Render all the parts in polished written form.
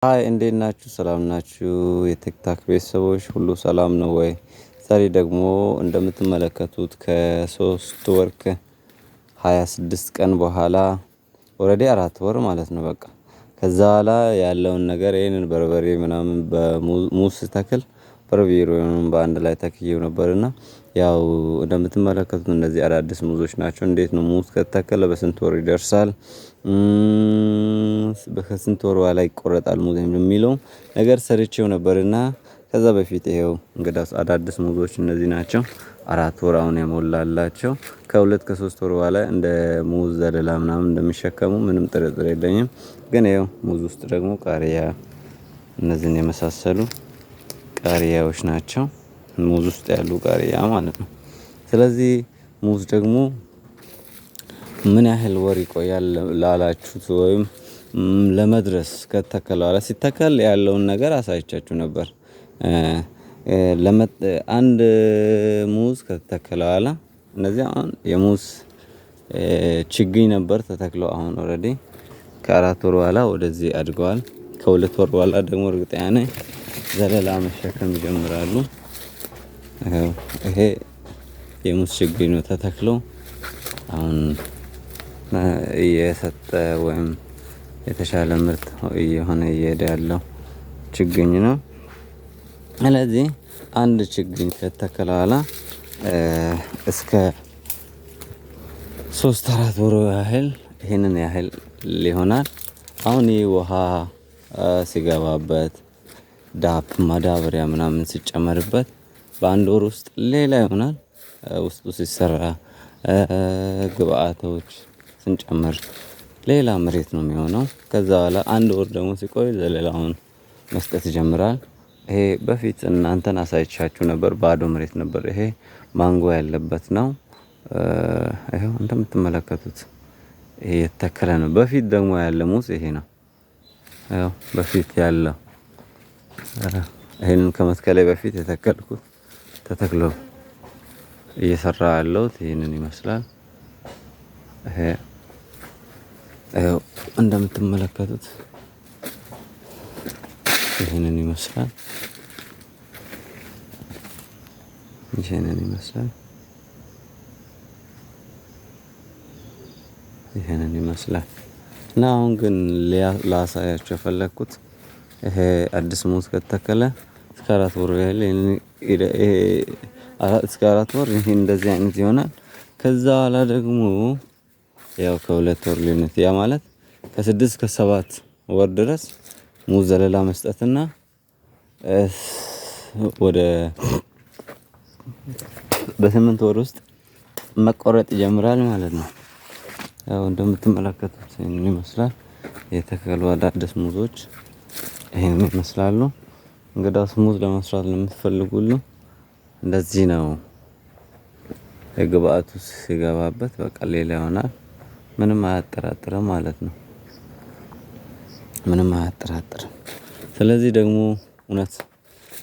Hi፣ እንዴት ናችሁ? ሰላም ናችሁ? የ TikTok ቤተሰቦች ሁሉ ሰላም ነው ወይ? ዛሬ ደግሞ እንደምትመለከቱት ከ3 ወር ከ26 ቀን በኋላ፣ already 4 ወር ማለት ነው። በቃ ከዛ በኋላ ያለውን ነገር ይሄንን በርበሬ ምናምን በሙዝ ተክል በርበሬውንም በአንድ ላይ ተክዬው ነበርና ያው እንደምትመለከቱት እነዚህ አዳዲስ ሙዞች ናቸው። እንዴት ነው ሙዝ ከተተከለ በስንት ወር ይደርሳል? ከስንት ወር በኋላ ይቆረጣል ሙዝ የሚለው ነገር ሰርቼው ነበርና ከዛ በፊት ይሄው እንግዲህ አዳዲስ ሙዞች እነዚህ ናቸው። 4 ወር አሁን የሞላላቸው ከ2 ከ3 ወር በኋላ እንደ ሙዝ ዘለላ ምናምን እንደሚሸከሙ ምንም ጥርጥር የለኝም። ግን ይኸው ሙዝ ውስጥ ደግሞ ቃሪያ፣ እነዚህን የመሳሰሉ ቃሪያዎች ናቸው። ሙዝ ውስጥ ያሉ ቃሪያ ማለት ነው። ስለዚህ ሙዝ ደግሞ ምን ያህል ወር ይቆያል ላላችሁት ወይም ለመድረስ ከተተከለ በኋላ፣ ሲተከል ያለውን ነገር አሳይቻችሁ ነበር። አንድ ሙዝ ከተተከለ በኋላ እነዚህ አሁን የሙዝ ችግኝ ነበር ተተክለው አሁን already ከ4 ወር በኋላ ወደዚህ አድገዋል። ከ2 ወር በኋላ ደግሞ እርግጠኛ ነኝ ዘለላ መሸከም ይጀምራሉ። ይሄ የሙዝ ችግኝ ነው፣ ተተክሎ አሁን እየሰጠ ወይም የተሻለ ምርት እየሆነ እየሄደ ያለው ችግኝ ነው። ስለዚህ አንድ ችግኝ ከተተከለ በኋላ እስከ 3-4 ወር ያህል ይህንን ያህል ይሆናል። አሁን ይህ ውሃ ሲገባበት፣ ዳፕ ማዳበሪያ ምናምን ሲጨመርበት በ1 ወር ውስጥ ሌላ ይሆናል። ውስጡ ሲሰራ፣ ግብአቶች ስንጨምር ሌላ መሬት ነው የሚሆነው። ከዛ በኋላ አንድ ወር ደግሞ ሲቆይ ዘለላውን መስጠት ይጀምራል። ይሄ በፊት እናንተን አሳይቻችሁ ነበር። ባዶ መሬት ነበር። ይሄ ማንጎ ያለበት ነው። ይኸው እንደምትመለከቱት ይሄ የተተከለ ነው። በፊት ደግሞ ያለ ሙዝ ይሄ ነው። ይኸው በፊት ያለው፣ ይሄንን ከመትከሌ በፊት የተከልኩት፣ ተተክሎ እየሰራ ያለሁት ይህንን ይመስላል። ይሄ ይኸው እንደምትመለከቱት ይህንን ይመስላል። ይህንን ይመስላል። ይህንን ይመስላል። እና አሁን ግን ላሳያችሁ የፈለግኩት ይሄ አዲስ ሙዝ ከተተከለ እስከ 4 ወር ያህል፣ እስከ 4 ወር ይሄ እንደዚህ አይነት ይሆናል። ከዛ በኋላ ደግሞ ያው ከ2 ወር ልዩነት፣ ያ ማለት ከ6 ከ7 ወር ድረስ ሙዝ ዘለላ መስጠትና ወደ በ8 ወር ውስጥ መቆረጥ ይጀምራል ማለት ነው። ያው እንደምትመለከቱት ይህንን ይመስላል። የተከሉ አዳዲስ ሙዞች ይሄንን ይመስላሉ። እንግዲያውስ ሙዝ ለመስራት ለምትፈልጉ ሁሉ እንደዚህ ነው። የግብአቱ ሲገባበት በቃ ሌላ ይሆናል። ምንም አያጠራጥርም ማለት ነው። ምንም አያጠራጥርም። ስለዚህ ደግሞ እውነት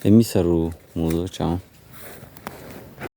የሚሰሩ ሙዞች አሁን